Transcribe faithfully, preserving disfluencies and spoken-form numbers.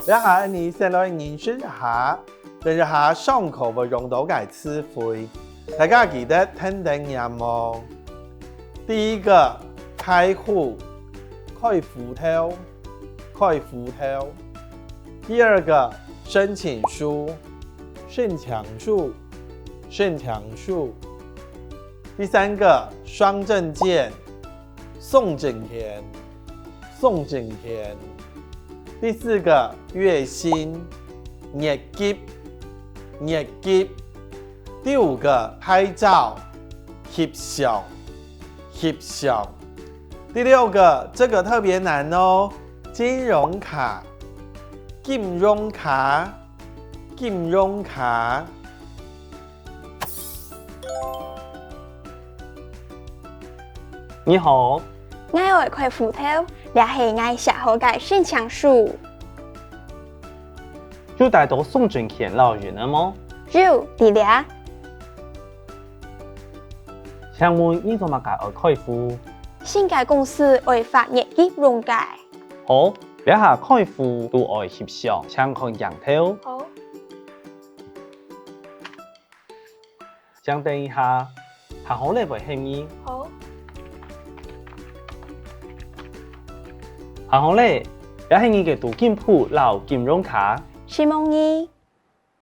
這下𠊎俚先來認識一下，等一下上課會用到个詞彙，大家記得跈等唸哦。第一個，開戶，開戶頭，開戶頭。第二個，申請書，申請書，申請書。第三個，雙證件，雙證件，雙證件。第四個，月薪，月給，月給。第五個，拍照，翕相，翕相。第六個，這個特別難哦，金融卡，金融卡，金融卡。 你好，𠊎愛開戶頭，這係𠊎寫好个申請書。有帶到雙證件摎印仔無？有，在這。請問你做麼个愛開戶？新个公司愛發月給用个。好，這下開戶都愛翕相，請看鏡頭。好。 請等一下，辦好了會喊你。好。辦好了，這係你个儲金簿摎金融卡。承蒙你。